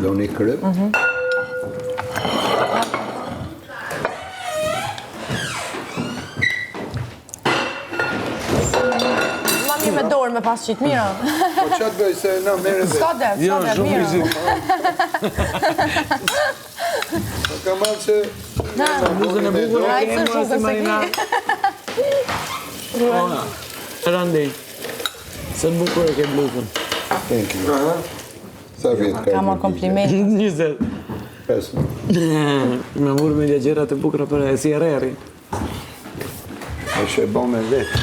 Do një kryp? Mhm. Ma mirë me dorë me pas qitë, mirë. Po që të bëj se në merë dhe. S'ka dert, s'ka Jo, dert, shumë mirë. i zi. Po ka marrë që... Bluzën e bukur e Ai ke s'është mora si se Marina. Ona, Randi. Se bukur e ke bluzën. Thank you. Sa vjetë ka Ka marrë kompliment. 20. 5. Me murë me gjëra të bukura për e si e reri. Është e bo me vetë.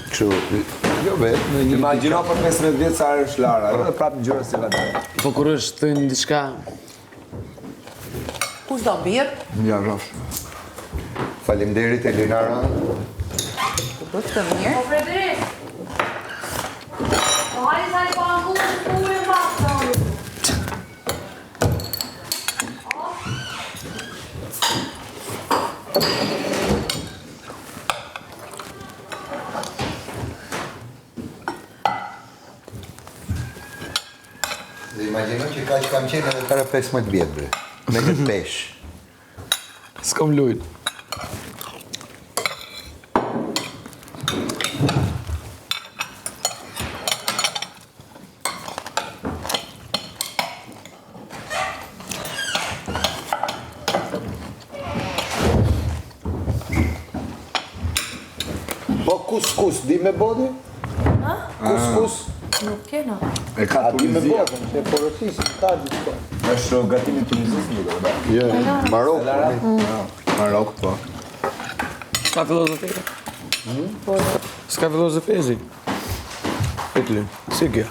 Kështu, jo vetë, në një... Imagjino për 15 vjet sa është Lara, edhe prapë ngjyra si ka dalë. Po kur është thënë diçka, Kush do birë? Ja, rrofsh. Faleminderit Elinara. Të bëftë të mirë. Po Frederik. Po hajde sa i pa angullë të punë mbas tani. Dhe imagjino që kaq kam qenë edhe para 15 vjet bre. Me këtë peshë. s'kom lujt. Po kuskus di me bo ti? Kuskus? Nuk kena. E ka A di me Tunizia. bo, se porosis, ka diçka. Është gatimi i Tunizisë, më duket. Jo, Marok. Marok, po. S'ka filozofi. S'ka filozofi, zi. Itlin, si kjo?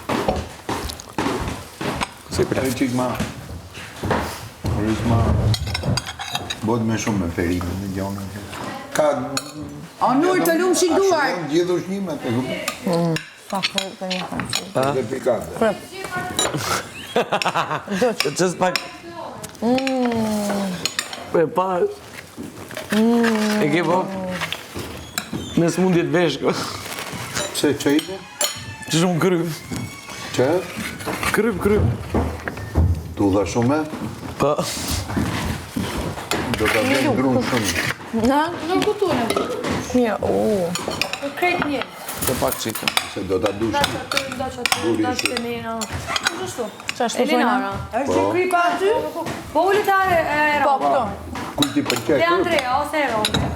Si pra. Një çik ma. Rrit ma. Bëhet me shumë me perime, me gjona. Ka O Nur, të lumshin Ashtu duart. janë gjithë ushqimet, e kupton? Sa krejt të një thënë. Dhe pikante. Të qës pak... Po e pash. E ke po... Me smundje të veshkë. Pse që ishe? Që shumë kryp. Që? Kryp, kryp. Tu dha shumë? Po. Do ta vjen grun shumë. Na? Nuk ku ne. Mirë, u. Po krejt një. Të pak qikë. Se do ta dush. Nda që aty, nda që aty, Buri nda ishte. që nena. Kush është tu? Qa është Elinara. Është një kripa aty? Po ulit are e Po, Rona. këto. Kujt i pëlqen? Dhe Andrea ose e Rona.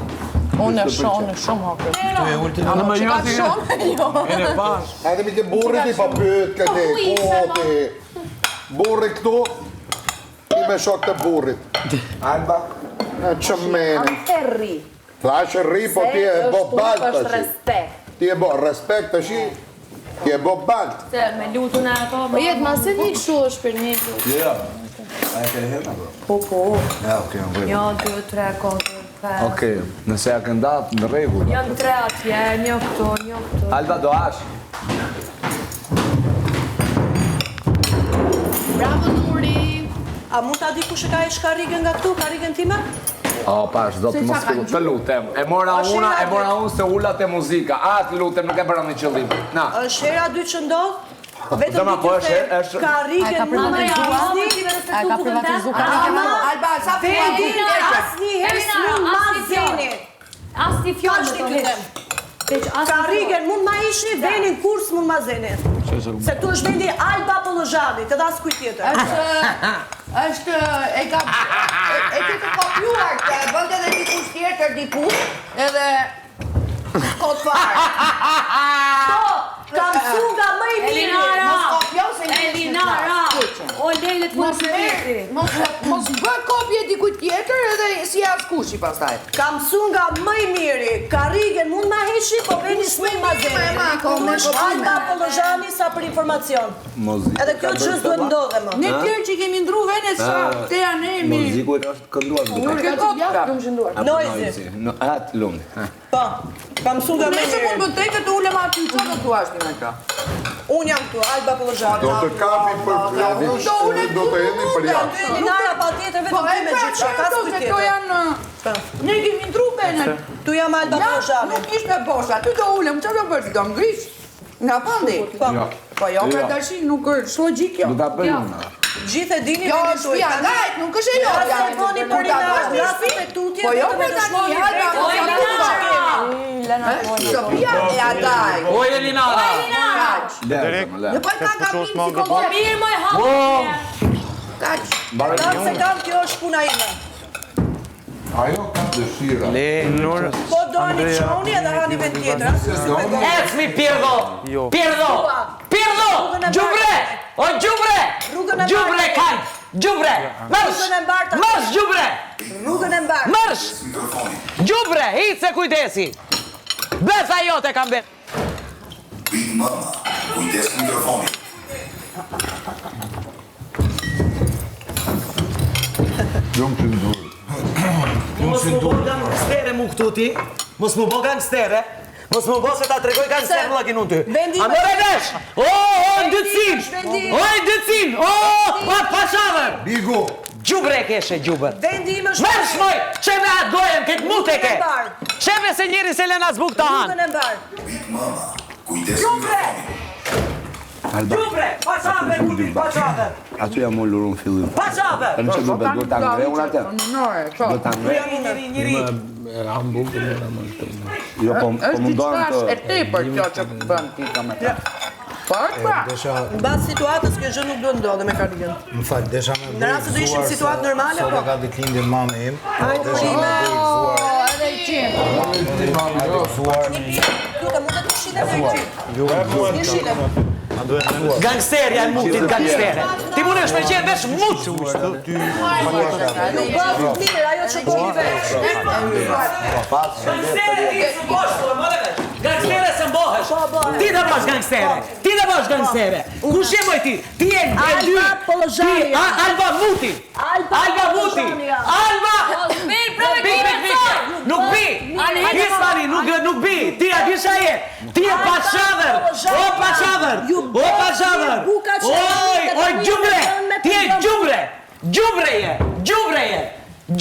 Unë e shumë, unë shumë hokër. Në më Që jo ka si... shumë? Jo. E ne pash. Hajde mi ke burri ti pa pyet këtë Po, ku ishe, ku ti. Burri këtu. Ti me shok të burrit. Alba, E që mene. Ferri. Thash rri, po ti e bo balt është tash. respekt. Ti e bo respekt tash. Ti e bo balt. Se me lutun e ato. Po jetë, ma se një kështu është për një jo, jo. A e ke herë apo? Po, po. Ja, okay, në rregull. Një, dy, tre, katër, pesë. Okej, nëse ja këndat në rregull. Janë tre atje, një këtu, një këtu. Alba do ash. Bravo Nuri! A mund ta di kush e ka ish karrigen nga këtu, karrigen time? O, pash, do të mos fillu, të lutem. E mora Është una, hera e mora unë se ula te muzika. A, të lutem, nuk e bëra me qëllim. Na, Është hera dytë që ndodh? Vetëm Zëma, di po t'ju është- them, është- Karrigen A e ka mund ma privatizuar? hiqni, A e ka privatizu karrigen? Ama, Alba, sa thua Fedi, ti keqe? asnjëherë s'mund ma zeni. Asnjë fjalë Kaq më ti të t'ju hiq. them. Veç asnjë Karrigen mund ma hiqni, venin kur s'mund ma zeni. Se këtu është vendi Alba Pollozhanit, edhe askujt tjetër. Është është e ka e, e ke të kopjuar këtë, e bënte edhe dikush tjetër diku, edhe kot fare. Po, kam mësu nga më i miri. Elinara! Mos kopjo se një Elinara! O lejle të Mos mos merr, mos mos bë kopje dikujt tjetër edhe si askushi pastaj. Kam mësu nga më i miri. Karrigen mund ma hiqni, po veni s'mund ma zeni. Ma e ma, ko, Këtu me është kopime. Alba Pollozhani sa për informacion. Moziku Edhe kjo gjë s'duhet ndodhe më. Ne tjerë që kemi ndru venet sa te janë ne jemi. Moziku e ka kënduar më Nuk e kot pra. Noizi. No, a, të lumni. ha. Po, kam mësu nga më i Nëse mund miri. më teke të ulem aty, çfarë do thuash ti me këtë? Unë jam këtu, Alba Pollozhani. Do të kapi për flokësh, Do ulem do të hedhi për jashtë. Elinara patjetër Po vetëm e ty me pra, gjithçka, që ka ato askujt se këto tjetër. janë Ne kemi ndru venet. skenën. Tu jam Alba Ja, Pollozhani. nuk ishte bosha, ty do ulem, çfarë do bësh? Do ngrish nga vendi. Po. Jo. Po jo, Jo. pra tash nuk është logjik kjo. Do ta bëj unë. Gjithë e dini Jo, vendin tuaj. shtëpia ngajt, nuk është e jotja. Nëse bëni për Kur ta inat, bësh një nëse shtëpi, e tutje, Po jo, vetëm pra e tani, dëshmoni Alba, vetën mos se e kemi. Është shtëpia e ataj. O Elinara! Kaq. Le, le. Në po e ka gabim psikologjik. Mirë moj hapë. Kaq. Mbaroj Kam se unë. kam, kjo është puna ime. Ajo ka dëshira. Nur, Po doni të shoni edhe hani vend tjetër. askush s'e pengon. Ecmi Pirdho! Pirdho! Pirdho! Rrugën e Gjubre! O gjubre! Rrugën e Gjubre mbartë. kajt! Gjubre! Mërsh! Rrugën e mbartë. Mërsh gjubre! Rrugën e mbarë. Mërsh! Gjubre! Hic se kujdesi! Betha jote kam bet! Big Mama, kujdes mikrofonin. Lum që ndurë. Mos më bo gangstere mu këtu ti Mos më bo gangstere Mos më bo se ta tregoj gangster vëllakin unë ty Vendi A im more vesh O, o, ndytësin është vendi im. O, ndytësin O, o, pashavër Bigu! Gjubre e keshe, gjubër Vendi im është Mërsh moj, që me atë gojën, këtë mut e ke Rrugën e mbarë. Që me se njeri se lëna zbuk të hanë Rrugën e mbarë. Big Mama, kujdes mikrofonin. Alba. Gjubre, pashavër, kurti, pashavër Aty jam ulur unë fillim. Pashavër Tani që do bëj, do ta ngre unë atë. Nore, po. Do ta ngre. Jam një njeri, njeri Jo, po po Është mundohem diçka të e tepër kjo që bën ti domethënë. Po është pra. Desha, Mbas situatës kjo gjë nuk duhet ndodhë me karrigen. më fal, desha me Në rast se do ishim gëzuar situatë se normale, Sot po. e ka ditëlindjen mami im. Hajde, Desha me urime. bëj gëzuar. Po, edhe i qim. Hajde gëzuar. Një pije, lutem, mund të të shile dhe i Një shile. Gangsterja e mutit, gangstere Ti mundesh me qenë veç mut Nuk bëhet mirë ajo që bëni veç. Gangstere ti së bosh, po, more vesh. Gangstere së mbohesh. Po, bëhet. Ti të bësh gangstere. Ti të bësh gangstere. Kush je moj ti? Ti je e dy. Alba Pollozhani. Ti, A- Alba Muti. Alba Alba Muti. Pollozhani, ja. Alba. Mirë, pra me Pik, pik, kime pik. sot. Nuk bi. Ale, Nis tani, nuk nuk bi. Ti a di sa je? Ti je Alba pashavër. Pollozhani, O pashavër. Ju O bëhet pashavër. mirë buka që Oj, e oj tani gjubre. e bën me Ti je përdëm. gjubre. Gjubre je. Gjubre je.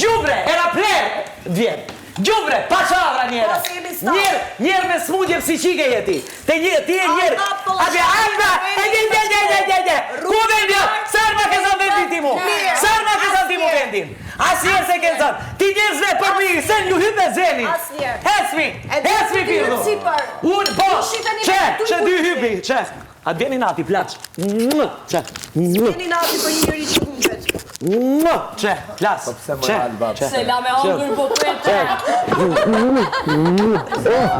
Gjubre, era pler vjen. Gjubre, pashavra njera. Po, se jemi staf. Njerë, njerë me smundje psiqike je ti. Te një, ti je njerë. Alba Atë Pollozhani, Alba, e vendi de de de de de de. Ku vendi? Sarma ke zënë vendin ti mu. Mirë. Sarma ke zënë ti mu Asnjëherë. vendin. Asnjëherë se ke zënë. Ti njerëzve për mirë, se ju hyp me zenin. Asnjëherë. Ecmi, E di ecmi ku ti hyp pirdu. sipër. Unë po. Ju shiteni Çe, vetë, çe tu dy i hypi, çe. A të vjen nati plaç. Mua, Çe. Mua, Jeni nati për një njeri që humbet. mua, Çe, plas. Po pse më Çe. Alba? Çe. Se la me hongër po prete.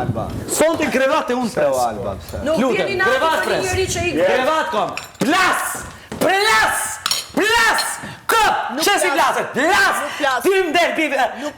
Alba. Sonte në krevat e unë Pse pres. o Alba, pse? Nuk Lutem, jeni nati krevat për një pres. njeri që i Krevat kom. Plas! Plas! Plas! Kë! Që si plas. plaset? Plas! Nuk plas. Ty më del, pi,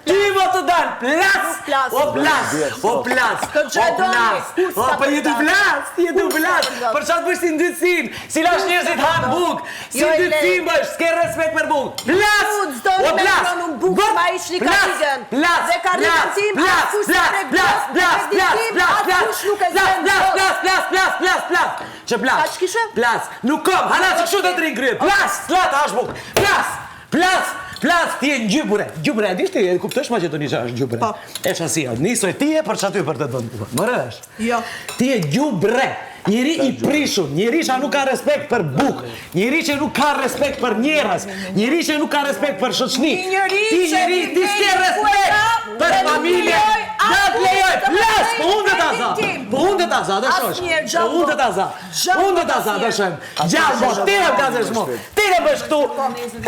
ty më të dal, plas! Nuk plas. O plas! O plas! Këtë gjë O e doni. plas! Kur O s'ta për jetu përndat. plas! Jetu Kur s'ta plas! përndat. Për çfarë bësh si ndytësin? Si lash njerëzit han buk? Si Jo, e ndytësin le. bësh? S'ke respekt për buk. Plas! Unë s'doni O me plas! ngrënë unë bukë, Bët! ma ishni Plas! karrigen. Plas! Dhe karrigen Plas! tim, Plas! askush s'e Plas! prek Plas! dot, Plas! dhe Plas! tim, Plas! Plas! askush nuk e Plas! zën Plas! dot. Plas! Plas! Plas! Plas! Plas! Që plas? Kaq kishe? Plas! Nuk kam! Hala që kështu të të rinë krye! Plas! S'la të hash bukë! Plas! Plas! Plas! Ti je në gjybre! Gjybre, e dish ti? E kuptosh Maqedoni që është gjybre? Po. E çasi, nisoj ti e për çaty për të dhënë. More vesh? Jo. Ti je gjubre, njeri i prishur, njeri që nuk ka respekt për buk, njeri që nuk ka respekt për njerëz, njeri që nuk ka respekt për shoqëni. Ti njeri ti që njeri ti ti s'ke vjen ku e respekt ka, për dhe nuk familjen. lejoj Na të askush lejoj, të plas, më po unë do ta vendin za. tim. Po unë do ta za, do shosh. Asnjëherë, Po gjallë unë do ta za. Gjallë Unë do ta za, do asnjëherë. shohim. Gjallë, po ti do plasësh mu. Ti do bësh këtu.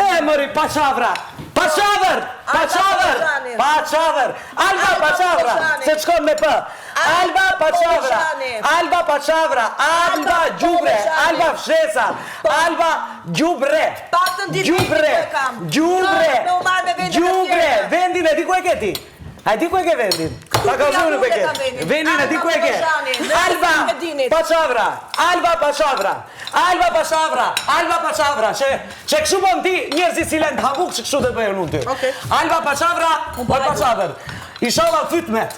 E mëri paçavra. Paçavër, paçavër, Pollozhani. paçavër. Alba Alba paçavra, Pollozhani. se çkon me p. Alba paçavra, Pollozhani. Alba paçavra, Alba gjubre, Pollozhani. Alba fshesa, Alba gjubre. Paktën ditë Gjubre, vendin ku e kam. gjubre, Jo, me u marrë me vendet e gjubre, tjera. vendin e di ku e ke ti? A e di ku e ke vendin? Ta ku ka jam zënë ku e unë ke. e kam vendin. Vendin e di Alba ku e ke. Pollozhani, në Alba e dinit. Paçavra, Alba Paçavra, Alba Paçavra, Alba Paçavra, që që kështu bën ti njerëzit si lënë habuk që kështu të bëjnë unë ty. Okej. Alba Paçavra, o Paçavër. Inshallah fytmet.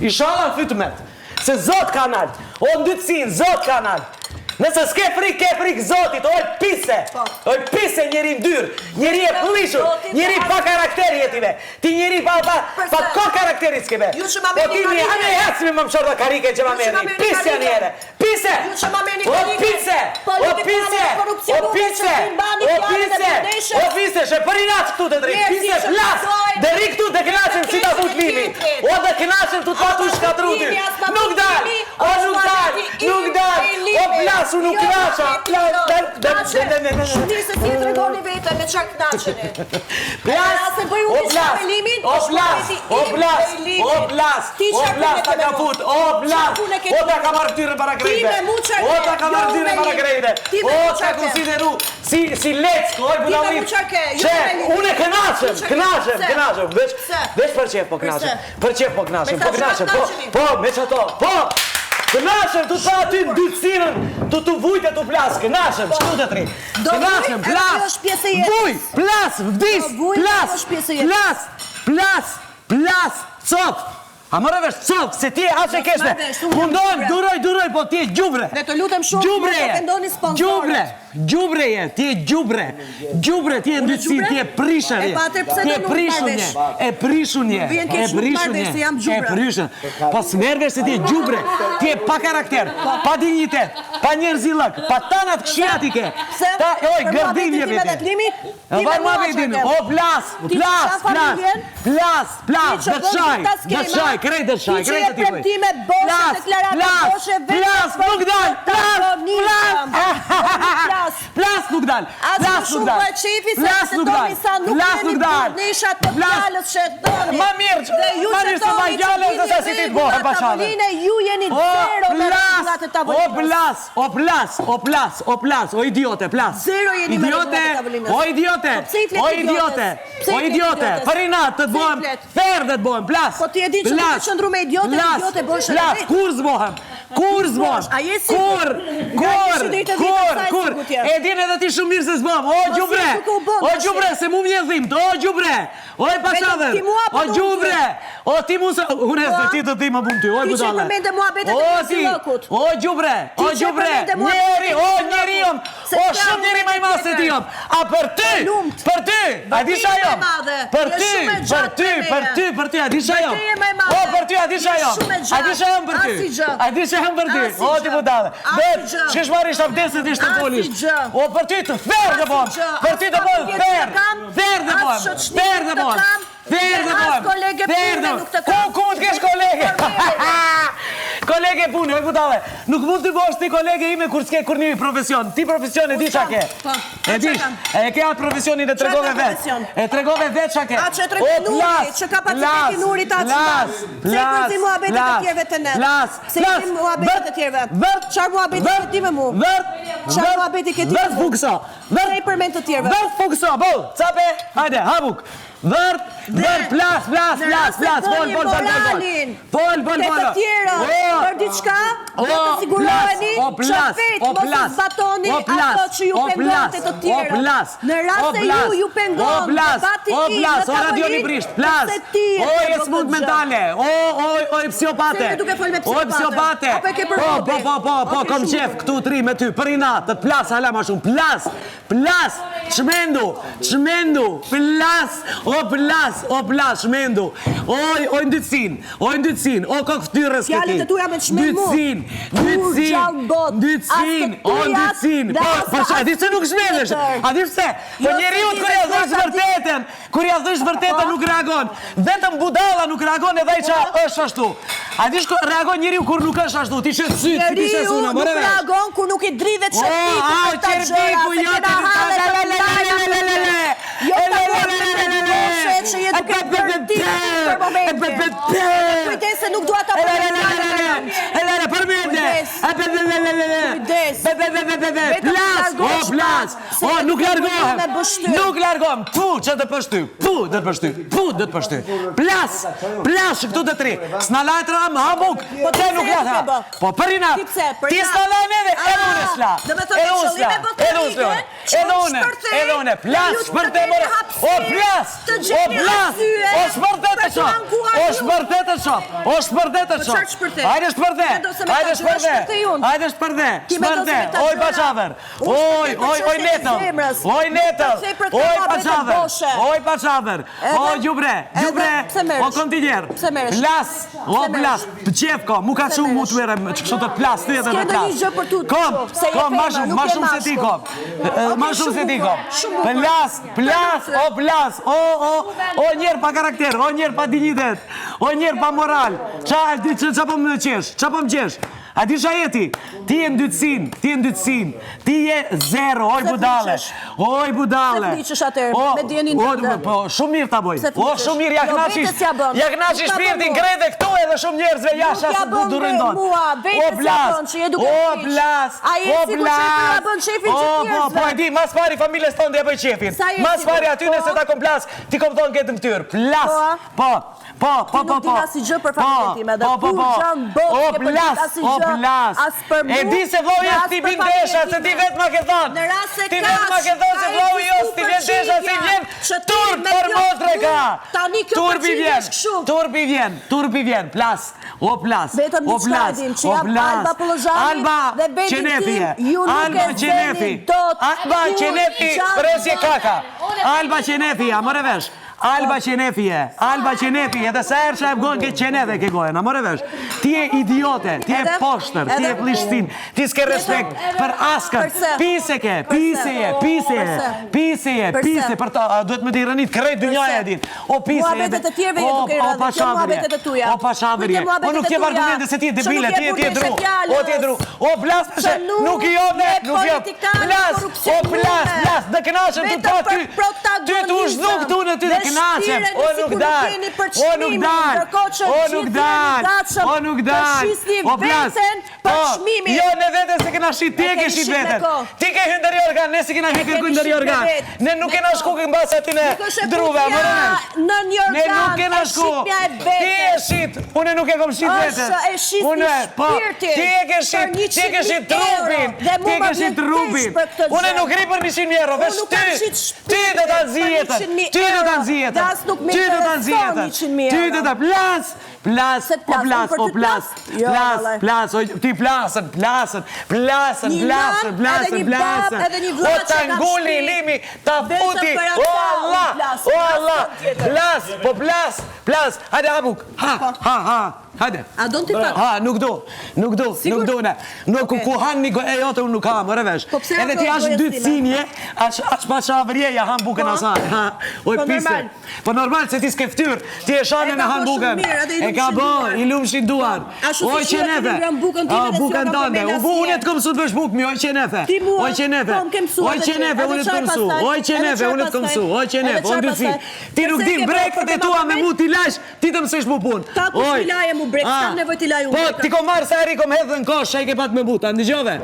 Inshallah fytmet. Se Zot ka nalt. O ndytësin, Zot ka nalt. Nëse s'ke frikë, ke frikë Zotit, oj pise! Po. Oj pise njeri i ndyrë, njeri e prishur, njeri pa karakter je ti be. Ti njeri pa pa pa ka karakteri s'ke be. Ju që ma Po merrni ti mi karrigen. ane ec mi më mshorta karrigen që ma Ju që ma merrni. merrni Pise karrigen. një herë. Pise! Ju që ma merrni O karrigen. pise! O Politikane pise! të O korrupsionuar që pise! ju mbani O fjalën e pise! burrneshës. O pise, she për inat këtu të drejt. Njerëzit Pise që plas! pasojnë Deri këtu të kënaqem si ta fut limi. tjetrit. O të kënaqem tu ta tu shkatru ty. As pa Nuk dal! kuptimi, O është nuk dal! muhabeti Nuk im dal! me Limin. O plas, unë nuk Jo, kënaqa! muhabeti Plas, jot. dal, dal, Kënaqe. dal, dal, dal, dal. Shuni se si e tregoni veten me çfarë kënaqeni. Plas! As e bëj unë O diçka plas! me Limin, O është plas! muhabeti O im plas! me Limin. O plas! Ti O çfarë plas pune ta ke ka me fut! mua? O plas! Çfarë pune ke O ti ta me ka mua? marrë fytyrën para Ti krejtve! me mu çfarë O ke? ta ka Jo, marrë unë fytyrën me para Limin. krejtve! Ti me O mu ta çfarë ke? konsideru si si leck, oj Ti me budallit. mu çfarë ke? Jo Që me Limin. unë e kënaqem, Ti çfarë ke? kënaqem, Pse? kënaqem, veç Pse? veç për qef po Përse? kënaqem. Për qef po kënaqem, Me po sa kënaqem, po kënaqeni? po me çato, po. Kënaqem, tu pa aty në dytësirën, tu tu vujtë tu plas, kënaqem, ç'tu të tri. Do vuj, Kënaqem, edhe plas. kjo është pjesë e jetës. Vuj, plas, vdis, Do vuj, edhe plas, kjo është pjesë e jetës. plas, plas, plas, cop. A more vesh cop, se ti je aq e keqme. marr vesh, unë jam Mundohem, gjubre. duroj, duroj, po ti je gjubre. Dhe të lutem shumë, Gjubre mos je. ofendoni sponsorët. Gjubre, gjubre je, ti je gjubre. Gjubre, ti je ndytësi, gjubre? ti je prishër E je. pa atëherë pse Ti do je nuk marr prishur je. vesh? E prishun je. Vjen keq E nuk marr prishun vesh je. se jam E gjubre. prishun. Po s'merr vesh se ti je gjubre. Ti je pa karakter, pa dinjitet, pa njerëzillëk, pa tanat këqija ti ke. Pse? Ta, oj, Për gërdim muhabetin je tim edhe ti. të Limit? E Ti me var mua muhabetin, çfarë ke? o plas, Ti që plas, qa plas, familjen? plas, plas, Ti që dhe bën çaj, gjitha dhe skema? çaj, krejt dhe çaj, Ti që krejt jep të ti bëj. premtime boshe, Plas, deklarata plas, boshe, vetëm Plas, për nuk dal, plas, protagonizëm. plas, Plas. plas nuk dal, As plas më nuk shumë dal, bëhet qefi se plas se nuk dal, thoni sa nuk plas jeni nuk dal, burrnisha të plas. fjalës që e thoni. Ma mirë, Dhe ju ma që mirë se ma thoni që fjalën vini se sa si ti të rregulla bëhem pashanë. tavoline, ju jeni O zero me plas, rregullat e o tavolinës. plas, o plas, o plas, o plas, o idiote, plas. Zero jeni me Idiote, rregullat e tavolinës. o idiote, Po pse i flet o idiote, idiotes? Pse i o flet idiote, idiotes? për inat të të Pse i bëhem, flet? fer dhe të bëhem, plas. Po ti e di që nuk plas, e qëndru me idiote, plas, idiote bëhesh edhe Plas, vetë. kur s'bohem, kur s'bohem, A je sigurt? kur, Nga kur, 1 deri te 10 kur, sa e kur, sigurt je? e din edhe ti shumë mirë se s'bohem, o Po si gjubre, je duke u bën o tash? gjubre, se mu më dhimt, o gjubre, o e pashaven, ti mua po o të gjubre, o ti mu se, unë e Po. se ti të ti më bum ty, o Ti që budalla. përmende muhabetet e O ti, Kërcillëkut. o gjubre, Ti o që gjubre, përmende muhabetet njeri, e o Kërcillëkut. njeri jom, Se o s'ka shumë njeri më i madh se ti jom, a për ty, Lumt. për ty, a di Vërtet sa je jom, e madhe. për Je ty, shumë e për gjatë ty, me për meje. ty, për ty, a di sa Vërtet jom, je më e madhe. o për ty, a di sa Je jom, shumë e a di gjatë. sa jom për ty, Asnjë gjë. a di sa jom për ty, Asnjë o ti gjë. budalla, Asnjë bet, gjë. shkesh marrë isha vdesë ti ishte Asnjë folish, gjë. o për ty të therë dhe bom, Asnjë gjë. për ty të As bom, familje therë, të kam, therë dhe as bom, shoqëni therë dhe të bom, kam, therë dhe dhe as bom, kolege therë pune dhe nuk të Ku, kam. ku mund të kesh kolege? Kolege pune, oj budale, nuk mund të bësh ti kolege ime kur s'ke kur një profesion. Ti profesion e di çka ke. Po, E di, çka kam? e ke atë profesionin e tregove kam vetë. profesion? E tregove vetë çka ke. A që e tregoi O, Nuri, plas, që ka pacifiki Nuri ta që plas, Pse i përzi muhabetet e plas, tjerëve të ne? Plas, Pse i plas, përzi muhabetet vërt, e tjerëve? Vërt, Çfarë muhabeti vërt, ke ti me mu? Vërt, Çfarë vërt, muhabeti ke ti me Vërt mu? fukso, vërt. Pse i përmend të tjerëve? Vërt fukso, bo, cape, hajde, habuk. Vërt, vërt, plas, plas, Në plas, rast se plas, fol, bëni fol, fol, fol, fol. moralin Fol, fol, Te fol. të tjerët, O, për diçka, O, dhe të siguroheni plas, o, që plas, vetë o, mos e plas, zbatoni o, plas, ato që ju o, pengon plas, te të o, tjerët. plas, Në rast o, se plas, ju ju pengon o, plas, debati o, im plas, në o, radioni tavolinë, brisht, plas, pse ti e o, ke e bërë smut këtë gjë? mentale, o, o, o, e psiopate, Pse je duke fol me o, e psiopate? psiopate, Apo e ke për po, hobi? po, po, po, po, Okej, kom shumë qef bukur. këtu tri me ty, për inat, të të plas hala ma shumë, plas, plas, çmendu, çmendu, plas, o plas, o plas, çmendu, oj, oj ndytësin, oj ndytësin, o kokë fytyrës këti. Fjalët e tuaja me çmend mu. Ndytësin, Kur ndytësin, gjallë bot, ndytësin, as të o tuajat ndytësin. dhe Po, as po, të a di pse nuk çmendesh? tjetër. A di pse? Po Jo, njeriu se ti kur ja me thush ta di. vërtetën, kur ja thush vërtetën Po. nuk reagon. Vetëm budalla nuk reagon edhe ai që është ashtu. A di shko reagon njeriu kur nuk është ashtu, ti shet syt, si ti shet Njeriu suna, nuk more vesh. reagon kur nuk i dridhet O, shërpiku au, për ta gjëra, qerpiku, se jo, kena të halle la, të la, la, la, la, la, la, la. Jo E, ta la, la, morë la, me la, la, la. boshe që je duke E, pe, pe, bërë ti pe, për momentin. E, pe, pe, pe. Kujdes se nuk dua ta E, la, la, përmend la, la, fjalën la, e la. rëndë. E, la, la, përmende. Kujdes. E, pe, pe, pe, pe, pe, pe. Kujdes. Pe, pe, pe, pe, pe, pe. Vetëm Plas, o, largohesh plas. pak, se O, nuk nuk largohem. me pështyr. Nuk largohem. Pu, që të pështy. Pu, të pështy. Pu, të pështy. Plas, plas, këtu të tri. S'na lajtra, më hamuk. Po Te ti nuk pse e lajtra. duke bë? Po për inat. Ti pse, për Ti inat? s'na lajmë edhe, edhe Ah, unë s'la. do me thënë Edhe unë qëllim s'la. e bë të Edhe unë s'la. rikën, që Edhe unë, shpërthej, edhe unë. Plas, ju të shpërthej keni more. O hapësirë, plas, të o gjeni plas, arsye o shpërthej të për t'u shoh. ankuar O ju. shpërthej të të shoh. O shpërthe të Po shoh. çfarë shpërthe? Hajde shpërthe. Ti mendon se me Hajde këta gjëra shpërthe. shpërthej unë? Hajde shpërthe. Ti mendon se Shpërthe. me këta Oj gjëra- paçaver. Unë Oj, shpërthej për oj, oj çështjet e netël. zemrës. Oj Nuk netël. shpërthej për këto Oj muhabete paçaver. boshe. Oj paçaver. Edhe- O gjubre, edhe gjubre. pse merresh? O kontiner. Pse merresh? Plas, o Pse merresh? plas. Qef ka, mu ka Pse çu mu merresh? të merrem, që kështu të plas ti edhe S'ke të ndonjë plas. gjë për tu të Kom, kështu, se je kom, ma femër, shumë, nuk ma je shumë se ti mashkull. kom. Okej, Ma shumë se shumë ti bukur, kom. shumë bukur. Plas, plas, o plas, o, o, o njerë pa karakter, o njerë pa dinjitet, o njerë pa moral. Qa, di, qa, qa po më qesh, qa po më qesh? A di qa je ti? Ti je ndytësin, ti je ndytësin, ti je zero, oj Pse budalle, fliqesh? oj budalle. Pse fliqesh atëherë, O, me dijenin o, tënde? Po, shumë mirë ta boj. Pse O, fliqesh? shumë mirë, ja Jo, knaqish. vetes ja bën. Ja knaqish Nuk ta bën shpirtin mua. krejt këtu edhe shumë njerëzve jashtë Nuk ja as bën durojnë dot. mua, vetes O ja plas, bën që je duke o fliq. plas, A je o sigur që plas. ja bën qefin O, gjithë po, njerëzve? po e di, mas pari familjes tonë dhe e bëj qefin. Sa je Mas sigur? pari aty nëse Po. ta kom plas, ti kom thonë këtë në fytyrë. Plas. Po. Po, po, po, Ti po, nuk po. din asnjë gjë për familjen Po, time dhe po, po, po. kurrgjë në botë O s'ke për plas, ditë asnjë o gjë, plas. as për E mu di se vllau dhe jo as ti për bin familjen desha, se time. ti vetë ma ke thënë. Në rast se Ti vetë ma kaq, ke thënë se ka vllau jo ekzistu ti vjen desha, si përqindja vjen që ti turp me për kjo motre ka. punë, tani kjo Turpi përqindje vjen, është kështu. turpi vjen, turpi vjen, plas, o plas, Vetëm o diçka e plas, dim, që o jam plas. Alba Pollozhani Alba dhe vendin Qenefi tim, je. ju nuk Alba e zeni Qenefi. dot. Alba Ju Qenefi, gjatë presje kaka. Unë e Alba Qenefi, a more vesh? Alba Qenefi je, Alba Qenefi, edhe sa herë që e gojën ke qenefe ke gojën, a more vesh? Ti je idiote, ti je Edhe- poshtër, ti je edhe- plishtin, ti s'ke respekt për askën. Përse? Pise ke, Përse? pise je, pise je, Përse? pise je, Përse? pise, për ta, a, duhet me t'i rënit krejt dynjaja e din. O pise je. Muhabetet e tjerëve je o- duke i o rënë, kjo pashaverje, muhabetet e tuaja. O pashaverje. Kujt e muhabetet O nuk e jep tuaja? argumente se ti je Që debile, nuk ti je ti je je dru. burreshë fjalës. O ti je dru. O plas Që se nuk nuk i jop ne, je nuk i jop. politikan, Plas, o plas, plas, dhe kënaqem Vetëm të pa për ty. Ty të u zhduk këtu në ty të Dhe kënaqem. shtireni O nuk sikur nuk dal. jeni për O nuk çmimin, dal. ndërkohë që O gjithë nuk jeni dal. gatshëm O nuk të dal. shisni O plas. veten për Po, çmimin. Jo, ne veten se kena shit, ti E e ke keni shit shit me veten. kohë. Ti ke hyrë ndër organ, ne si kena hyrë keni kërkuj ndër shit me organ. vetë. Ne nuk Me kena kohë. shku mbas aty në Nuk është e druve, futja a more vesh? në një Ne nuk organ, kena e shku. shitmja e Ti e vetes. shit, unë nuk e kom shit Është veten. e shitni Unë, po, shpirtin ti e ke për shit, ti e ke 100.000 shit trupin, euro, dhe ti mu e më ke shit vjen keq trupin. për këtë Unë gjë. nuk ri për 100.000 euro, Unë veç nuk ty. kam shit Ty do ta shpirtin nxi për jetën. 100.000 Ty do ta euro, nxi jetën. dhe as nuk më Ty do ta nxi intereson jetën. 100.000 Ty do ta euro. plas, plas, Se të o plas, plas, unë për o ty plas, plas? Jo, plas, vallai. plas, o ti plasën, plasën, plasën, Një plasën, nan, plasën, edhe një bab, plasën. edhe një vlla O që ta kam nguli shtëpi. limi, ta Vetëm futi. për O ata unë Allah, plas, o për Allah, askën tjetër. plas, po plas, plas. Hajde hapuk. Ha, ha, ha. Hajde. A don ti pak? Ha, nuk do, nuk do, nuk do ne. Nuk ku han një e jote unë nuk ha, more vesh. Po pse Edhe ato ti ash gojës dy time? cinje, aq aq pa çavrje ja han bukën Po. asaj. Ha, oj Po, pise. normal. Po normal se ti s'ke fytyrë, ti e E shanë ka në han bo shumë bukën. mirë, edhe i E ka lumshin bë, duar. i lumshin duar. Po, ashtu Oj si që qenefe. kemi ngrënë bukën time A, dhe s'jo bukën kam tënde. përmend U bu unë asnjëherë. të kom mësu të bësh bukë mi, oj qenefe. Ti mua, Oj qenefe. po, më ke mësuar Oj edhe ti, qenefe, edhe unë të çfarë kom mësu. pastaj? Oj Edhe qenefe, çfarë unë të kom pastaj? mësu. Oj Edhe qenefe, çfarë unë dy si. pastaj? Ti nuk Pse din ke bërë brekët për e të tua ma me përmend? mu ti lash, ti të mësosh mu punë. Ta kush Oj. mi laje mu brekë, Ah. s'kam nevojë t'i laj unë Po, brekët. ti kom marrë sa eri kom hedhë në kosh, ai ke pat me but, a ndëgjove?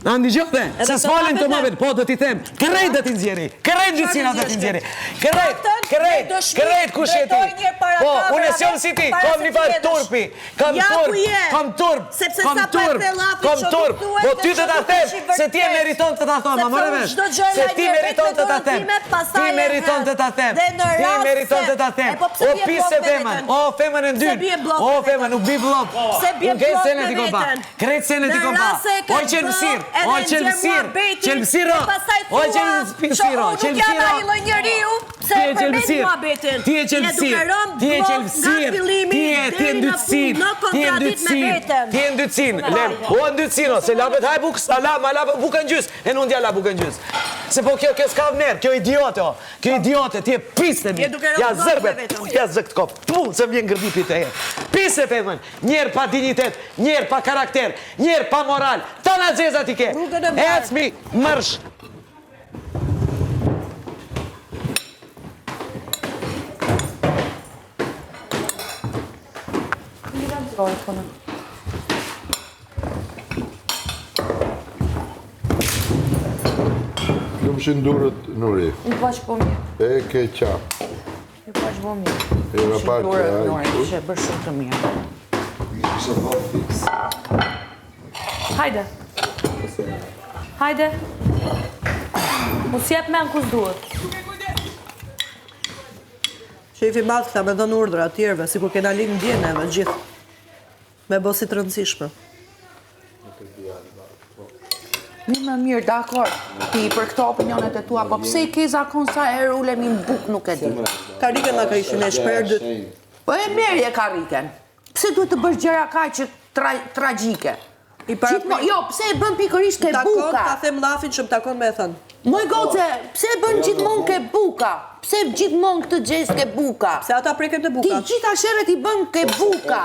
A ndëgjove? Edhe Se do s'falen ta këto them. mohabet, po do t'i them, krejt do t'i nxjerri, krejt gjyqësina do t'i nxjerri, krejt, Faktën, krejt, me dëshmi, krejt kush je ti. drejtoj një para Po, unë kamerave, s'jam si ti, para kam se një ti farë hedhësh. turpi, kam Ja ku turp, je. kam turp, Sepse kam sa pa turp, the llafit kam që nuk turp. thuhet Po dhe ty që të ta nuk them, është i se ti e vërtet. meriton të ta them, a Sepse more unë vesh? çdo gjë e Se laj ti një vetë meriton me të ta dorën them. time, pastaj Ti e meriton hedh. të ta them. Dhe në Ti rast meriton se- të ta them. E po pse O bie pise blok me femën, veten? o femën e Pse ndyrë. bie blok O me femën, veten? nuk bi blok. Pse bie Unë krejt blok senet me i kom pa. veten? Krejt senet i Në kom pa. rast se e ke O qelbësir, bë, edhe o nxjerr qelbësir, muhabetin, qelbësiro, e pastaj o thua që qelbësiro, unë nuk jam qelbësiro. ai lloj njeriu, pse Ti e je përmend qelbësir, muhabetin. ti je Je duke qelbësir, rënë ti je blok nga qelbësir, fillimi ti je ti je deri në fund, ndytësin, në ti je kontradit me ndytësin, veten. ti je ndytësin, lem, o ndytësin, o, se lapet haj bukë, sa la, ma la bukën gjys, e nuk ndja la bukën gjys. Se po kjo, kjo s'ka vlerë, kjo idiote, o, kjo idiote, ti je piste mi, Je duke rënë ja blok zërbe, me veten. ja zë këtë kopë, pu, se më vjen gërdipi të herë. Pise femën, njerë pa dinjitet, njerë pa karakter, njerë pa moral, tana xheza ti ke. Rrugën e mbarë. Ec mi, mërsh. Lumshin durët, Nuri. Ju po që po mirë. E ke qa. Ju po që po mirë. Era parë që Durët, ai Nuri, këtu. që e bërë shumë të mirë. Kisha thonë fiks. Hajde. Hajde. Mos jep men ku s'duhet. Qejf i madh këta me dhënë urdhra të tjerëve, sikur kena lind dje neve gjithë. Me bo si të rëndësishme. Mirë më mirë, dakord, ti për këto opinionet e tua, po pse i ke zakon sa herë ulemi në bukë nuk e di. Karriken ma ka ishin e shprehë dytë. Po e merrje karriken. Pse duhet të bësh gjëra kaq tra, tragjike? I para Gjithmonë, jo, pse e bën pikërisht ke Takon buka? ta them llafin që më takon me e thënë. Moj goce, pse e bën gjithmonë ke buka? Pse gjithmonë këtë gjest ke buka? Se ata preken te Ti buka. gjitha sherret i bën ke buka.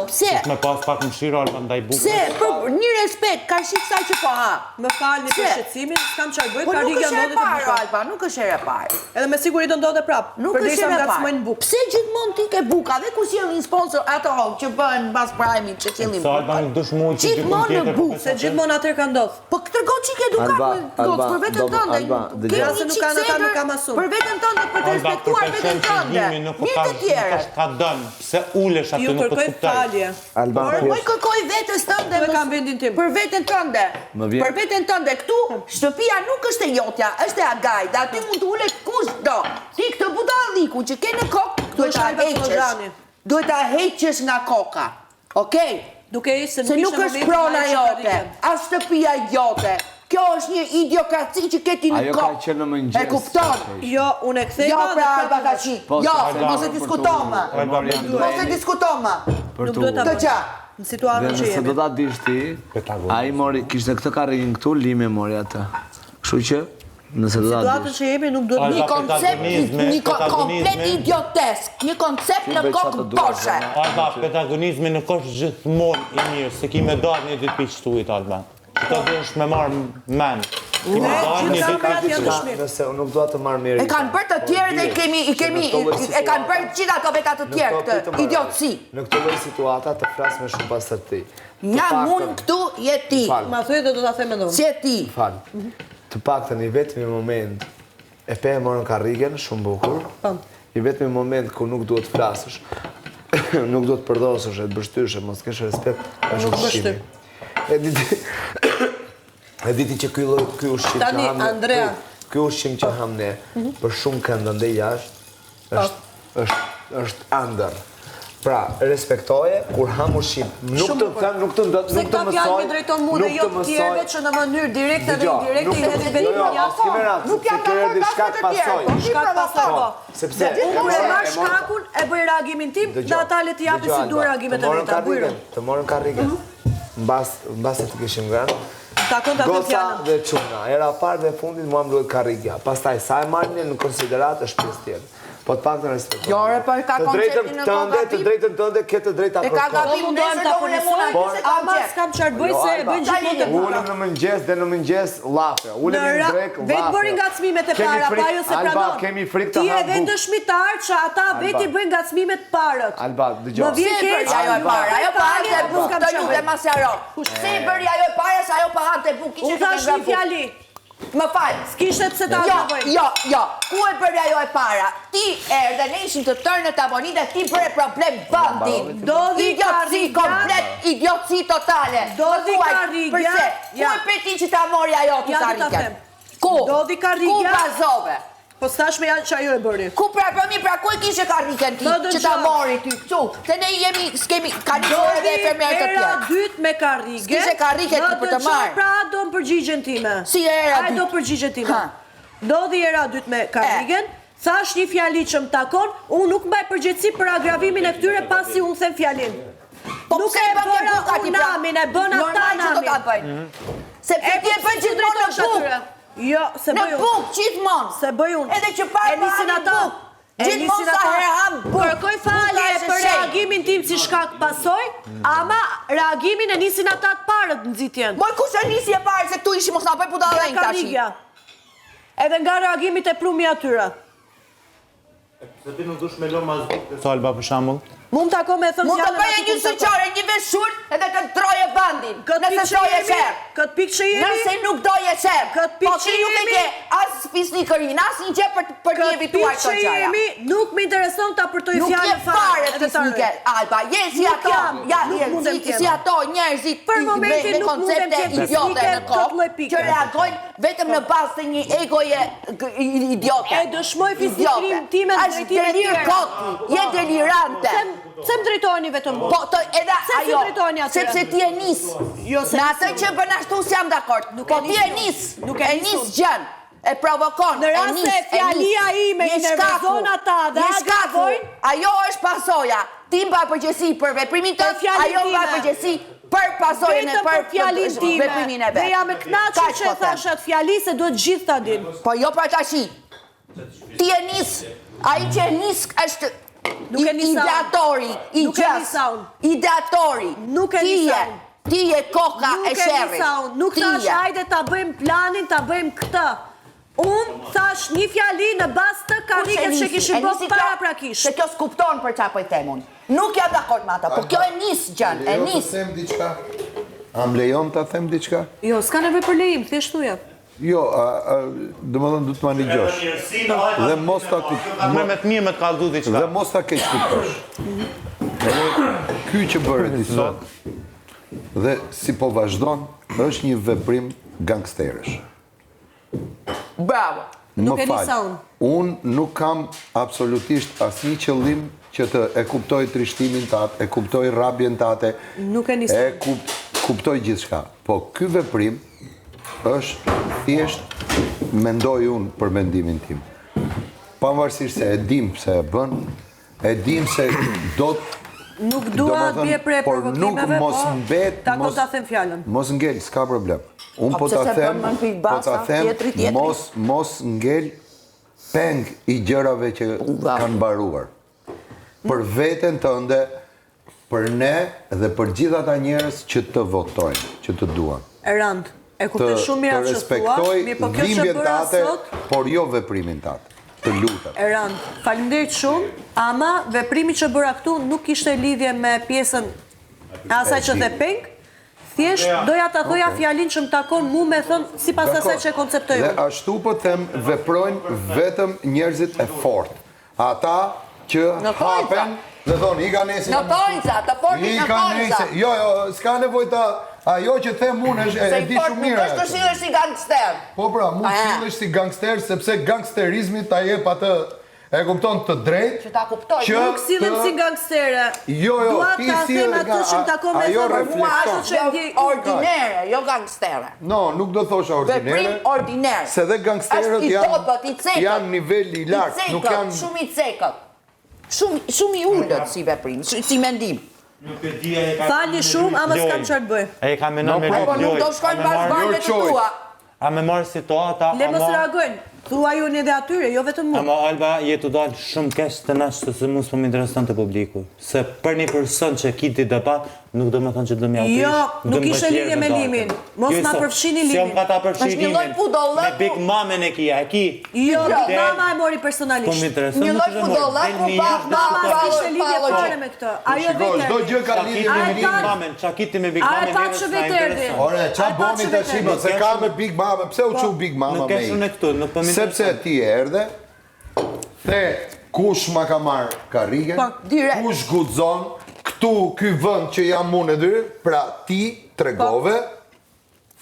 Pse? Me pas pak mëshirë Alba ndaj bukës. Pse? Për një respekt, karshi kësaj që po ha. Më falni për Pse? shqetësimin, s'kam çfarë bëj, Po nuk karriga është herë ndodhet e te parë, buka. Alba, nuk është herë e parë. Edhe me siguri do ndodhe prap. Nuk është Përderisa herë e parë. ngacmojnë bukë. Pse gjithmonë ti ke buka dhe kur sjellin sponsor ato që bëhen mbas prime-it që sjellin Sa Alba nuk dush mu që dikun Gjithmonë në tjetër, bukë, Se gjithmonë atëherë ka ndodh. Po tregon çik edukat Alba, me gocë Alba, për veten do- tënde. Alba, Ke dëgjoj. një Se nuk çik kanë ata, sedër nuk kam as unë. Për veten tënde, për të Alba, respektuar për veten tënde. Nuk po Mirë ka, të nuk tjerët. është ka dëm. Pse ulesh aty Ju nuk po kërkoj kuptoj. falje. Alba, Por thjesht- moj kërkoj vetes tënde. Unë mos- kam vendin tim. Për veten tënde. Më vjen- Për veten tënde këtu, shtëpia nuk është e jotja, është e Agajt. Dhe aty mund të ulet kush do. Ti këtë budalliku që ke në kokë, duhet është ta Alba heqësh. Pollozhani. Duhet ta heqësh nga koka. Okej? Duke e se Se nuk nuk ishte është momenti prona ai që jote, karrigen. as shtëpia jote. Kjo është një idiokraci që ke ti në Ajo ka kokë. qenë në mëngjes. E kupton? Jo, unë e ktheva Jo, dhe pra prapë Alba e tashi. Po, Jo, se mos e për diskuto t'u- më. E mori Mos e diskuto më. Për Nuk t'u duhet ta Këtë bëj. gjë. Në Dhe situatën që nëse jemi. do ta dish ti, ai mori, kishte këtë karrigen këtu, Limi e mori atë. Kështu që, nëse do ta Situatën dish. që jemi nuk duhet Alba, Një koncept, protagonizmi, një ko- komplet protagonizmi. idiotesk, një koncept në bëj çfarë kokë të duash, boshe. zemra. Alba, protagonizmi nuk është gjithmonë i mirë, se ki me dalë një ditë piqtuit, Alba. Që ta duhesh me marrë men. Ki me Ne, dalë një gjithë ditë kamerat janë Diçka, dëshmi. Nëse unë nuk dua të marr merita. E kanë bërë të tjerë dhe i kemi i kemi e kanë bërë gjithë ato veta të tjerë këtë idiotësi. Në këtë lloj situata të flas me shumë pastërti. Të Nga paktën- mund këtu je ti. Fal. Ma thuaj dhe do ta them edhe unë. Si je ti? Fal. Të paktën i vetmi moment e pe e morën karrigen, shumë bukur. Po. I vetmi moment ku nuk duhet flasësh, nuk duhet përdhosësh, e të bështysh, e mos kesh respekt, është Nuk ushqimi. E di ti, e di ti që ky lloj ky ushqim që Tani, ham ne, Andrea. ky ushqim që ham ne, për shumë kënd ndaj jashtë, është është është ëndër. Pra, respektoje kur ham ushqim. Nuk Shumë të bukur. them, nuk të ndë- Pse nuk të këta fjalë mësoj. mi drejton mu dhe nuk jo të të mësoj- tjerëve që në mënyrë direkte dhe Dëgjoj, indirekte nuk i të- hedhin Jo, vetë jo, jashtë. s'kemi rast, Nuk sepse jam ke dakord erdhi as shkak me të tjerë, pasoj. po ti Shkak provokon. pasoj, po. Sepse Dhe unë kur e e marr morën- shkakun e bëj reagimin tim Dëgjoj, dhe ata le të japin dëgjoj, si duar Alba, reagimet të e morën veta. karrigen, Bujrum. Të morën karrigen. Mbas mbas se të kishim ngrënë. Takon ta them Goca fjalën. dhe çuna, era e parë dhe e fundit mua më duhet karrigia. Pastaj sa e marrin në konsideratë është pjesë tjetër. Po të paktën respektoj. Jo, re, po e ka Të drejtën konceptin në tënde, kokë të drejtën tënde ke të drejta E ka kërkosh. gabim Mundohem nesër ta do unë e mund punisoj, aty se kam ama qef. s'kam çfarë bëj Jo, se e Alba, bëjnë gjithmonë të buka. Ulem në mëngjes dhe në mëngjes llafe. Ulem Në në ra- drek llafe. Vetë bëri ngacmimet e Kemi para, frikë- pa ajo se Alba, pranon. kemi frikë të Ti je ham vetë bukë. dëshmitar që ata vetë i bëjnë ngacmimet parët. Alba, dëgjoj. Më vjen Pse e keq bëri ajo e Alba. para? Ajo pa hante Alba, bukë, s'kam të çfarë lutem bëj. ma sqaro. Pse e bëri ajo e para se ajo pa hante bukë? Ishte Unë thash duke një ngrënë bukë. fjali. Më fal. S'kishte pse ta Jo, bëj. jo, jo. Ku e bëri ajo e para? Ti erdhe, ne ishim të tërë në tavolinë dhe ti bëre problem vendin. Ndodhi Idiotësi karriga. komplet, idiotësi totale. Ndodhi Më thuaj, karriga. Përse? Ku Ja. e pe ti që ta mori ajo ty Ja, do ta karrigen? them. Ku? Ndodhi karriga. Ku bazove? Po s'thash me janë që ajo e bëri. Ku pra, po mi pra, ku e kishe karrigen ti Më që ta dëgjoj. mori ty këtu? Se ne jemi, s'kemi, ka nisur edhe Ndodhi enfermierë të era tjerë. dytë me karrige. S'kishe karrige ti për të Më dëgjoj, marrë. Pra a do në përgjigjen time. Si era A do dytë? përgjigjen time. Ha. Ndodhi era dytë me karrigen. Thash një fjali që më takon, unë nuk mbaj përgjegjësi për agravimin e këtyre pasi unë them fjalin. Po Nuk pse e e bën ke bëra buka ti unë pra? namin, e bën ata Normal që do ta namin. bëjnë. Sepse E ti e po bën pse gjithmonë në drejtosh bukë. atyre? Jo, se Në bëj unë. bukë gjithmonë. Se bëj unë. Edhe që parë E nisin po ata. bukë. E Gjithmonë nisin sa ata. herë ham bukë. Kërkoj falje Buka është për shenjë. reagimin tim si shkak pasoj, ama reagimin e nisin ata të parët nxitjen. Moj kush e nisi e parë se këtu ishim mos na bëj budallënj tash. Karrigia. Edhe nga reagimit e prumi atyre. Se ti nuk dush me lënë mas bukës, Alba, për shembull. Mu më takon me thënë Mund të fjalën bëje aty një ku më takon. syqare, një veshul edhe të ndroje vendin. Këtë Nëse pikë që doje jemi, sherr. këtë pikë që jemi, Nëse nuk doje sherr. Këtë pikë Po që ti nuk e jemi- ke as fisnikërinë, as një gjë për për të këtë evituar pikë këto që gjëra. jemi, nuk më intereson ta përtoj Nuk je fjalën fare fare edhe ta fisnike, rroj. Alba, je si Nuk ato, jam, ja, nuk je mundem si, t'jem. si ato njerëzit Për me, momentin me nuk mundem koncepte t'jem idiote fisnike në këtë lloj kokë, pike. që reagojnë vetëm në bazë të një egoje idiote. E dëshmoj fisnikërinë time në Është drejtime delir tjera. koti, je delirante. Pse më drejtoheni vetëm mua? Po, të, edhe Pse si ajo, drejtoheni atyre? sepse ti e nis. Jo, se Në nis atë unë. që bën ashtu s'jam dakord. Nuk Po e ti nis e unë. nis, Nuk e e nis nis unë. gjën. E provokon, Në e rast nis, se e nis. fjalia ime Je i nervozon shkaku, ata dhe je shkaku. agravojnë? Ajo është pasoja. Ti mba përgjegjësi për veprimin Për tënd, fjalën ajo mba time. përgjegjësi për pasojën e Vetëm për për fjalin time. veprimin e vet. Dhe jam e kënaqur Kaq që po e them. thash atë fjali se duhet gjithë ta din. Po jo pra tashi. Ti e nis, ai që e nis është Nuk e nisa unë. ideatori i Nuk e gjës. nisa unë. Ideatori. Nuk e Ti nisa je, unë. Ti je koka Nuk e e sherrit. nisa unë. Nuk Ti thash je. hajde ta bëjmë planin, ta bëjmë këtë. Unë thash një fjali në bazë të Kush e karrikës që nisi? kishin E bërë nisi kjo? paraprakisht. Se kjo s'kupton për çfarë po i them unë. Nuk jam dakord me atë, po kjo e nis gjën, e Lejo të nis. them diçka? A më lejon ta them diçka? Jo, s'ka nevojë për lejim, thjesht thuja. Jo, a, a, domethënë du të ma nigjosh. Dhe mos ta kup- Më me të mirë me të kallzu diçka. Dhe mos ta keq kuptosh. Edhe ky që bëre ti sot dhe si po vazhdon është një veprim gangsterësh. Bravo. Nuk Më e fal, nisa unë. Unë nuk kam absolutisht asnjë qëllim që të e kuptoj trishtimin tat, e kuptoj rabjen tate, Nuk e nisa. e kup, kuptoj gjithçka. Po ky veprim është thjesht mendoj unë për mendimin tim. Pavarësisht se e dim pse e bën, e dim se do të Nuk dua të domethënë, bie pre por nuk provokimeve, mos po mbet, takon mos ta them fjalën. Mos ngel, s'ka problem. Unë Po po pse ta se bën them, më në pikë po ta basa, them, tjetri, tjetri? mos mos ngel peng i gjërave që kanë mbaruar. Për veten tënde, për ne dhe për gjithë ata njerëz që të votojnë, që të duan. E rand. E Të, kuptoj shumë mirë të atë që thua, respektoj mirë po kjo që dhimbjen bëra tate, sot, por jo veprimin tate. Të lutem. E rand. Faleminderit shumë, ama veprimi që bëra këtu nuk kishte lidhje me pjesën e asaj që the peng. Thjesht doja ta thoja fjalin që më takon mu me thënë sipas asaj që e konceptoj Dhe unë. ashtu po them, veprojnë vetëm njerëzit e fortë. Ata që Në thonjza. hapen dhe thonë, ika nesi. Në thonjza, të fortit në Ika thonjza. nese. Jo, jo, s'ka nevojë ta ajo që them unë është Se e i di fort shumë nuk mirë. është të ajo. sillesh si gangster. Po pra, mund të A. sillesh si gangster sepse gangsterizmi ta jep atë e kupton të drejtë. Që ta kuptoj. Që Nuk sillem të- si gangstere. Jo, jo, Dua ti ta them sillesh atë nga- që më takon me ajo thënë për mua, reflekton. atë që e ndjej unë. Ordinere, jo gangstere. No, nuk do thosha ordinere. Veprim ordiner. Se dhe gangsterët Është i janë dobët, i cekët. janë nivel i lartë, I nuk cekët, janë shumë i cekët. Shumë shumë i ulët si veprim, si mendim. Nuk e di e ka. Falni shumë, ama s'kam çfarë të bëj. E ka menon me Po lujt nuk lojë. do shkojnë A me pas marrë- barve të choice. tua. A me marrë situata, Le mos ama- reagojnë. Thuaj unë edhe atyre, jo vetëm mua. Ama Alba, je të dalë shumë keq të nash se mos po më intereson të publiku. Se për një person që ki ti debat, nuk do me thonë që do m'ja Jo, nuk ishte lidhje me limin. Mos ma përfshini Si jam limin. ka ta përfshi Është një lloj limin. pudollëku. Me Big Mamën e ki, a e ki? Jo, Jo. Big Mama e mori Po më personalisht. intereson. Një nuk lloj është e mori. pudollëku Del pa një jashtë pa Mama pa s'kishte lidhje pa fare me këtë. Ajo Shiko, vetë. çdo gjë ka Qa lidhje ki ti me me A e Big pa- limin. Mamën, qa ki ti me Big A e Mamën, pa njerëz që s'na vetë erdhi. intereson. Ore, qa A e pa boni që tash vetë më, erdhi. se ka me Big Mama, pse u çu Big Mama Nuk me e shumë ik? këtu, nuk po më Sepse intereson. ti erdhe, the kush ma ka marr karrigen, Po, direkt. kush guxon, këtu ky vend që jam unë e dy, pra ti tregove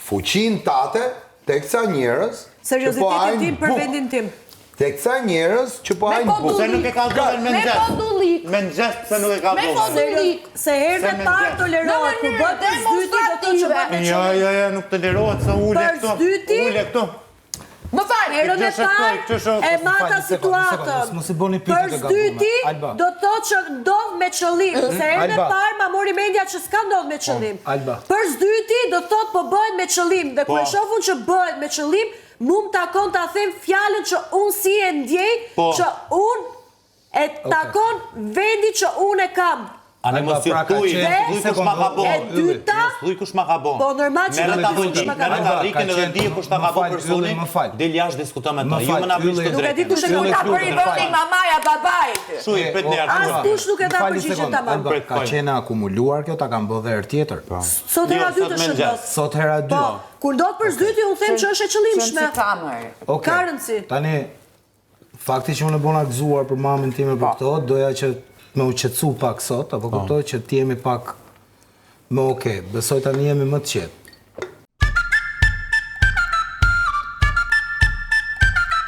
fuqin tate tek ca njerëz që po Seriozitetin hajnë tim për buk. vendin tim. Tek ca njerëz që po Me hajnë buk. Se nuk e ka dhënë me Me nxest. podullik. Me nxest pse nuk e ka Me dhënë. podullik. Se herë Se e me parë nxest. tolerohet, kur Në bëhet për mënyrë së dyti do të thotë që bëhet me Jo, qëllim. jo, jo, nuk tolerohet se ule Për këtu. së dyti- Ule këtu. Më fal. Herën e Qysh e parë këtoj, qysh e- e mata Fal, një sekond, një situatën. sekond, mos i bëni pyetje Për të së gabume. dyti Alba. do të thotë që ndodh me qëllim, se herën e Alba. parë ma mori mendja që s'ka ndodh me qëllim. Po, Alba. Për së dyti do të thotë po bëhet me qëllim dhe kur Po. e shoh unë që bëhet me qëllim, mu më takon ta them fjalën që unë si e ndjej, Po. që unë e takon vendi që unë e kam. Ani mos ju pra, ka thuj, qenë- thuj kush ma ka bo. E dyta, Mos thuj kush ma ka bo. Po, normal që Merre nuk ta di kush vëllin, ma ka merre bo. ta Alba, rikën ka edhe qenë- dije kush ta më ka bo fal, personi, Ylli, më fal. del jashtë diskuto me Më ta. Jo fal, më na prish Ylli, të Nuk e di drejtën. kush e ka Ylli, Ta të bëri lutem, vendi mamaja babait. Shuj, prit një herë. Askush nuk e Më dha fal një përgjigjen sekond, tamam. Alba, Prit, ka fal. qenë akumuluar kjo, ta kam bë dhe herë tjetër. Sot hera Jo, dytë sot është me ndodh. Sot hera e Po, dytë. kur ndodh për së dyti unë them që është e qëllimshme. Qenë si kamer. Okej. Ka rëndësi. Tani, fakti që unë e bona gëzuar për mamin time për këto, doja që me u qetësu pak sot, apo kuptoj që të jemi pak më okej. Besoj tani jemi më të qetë.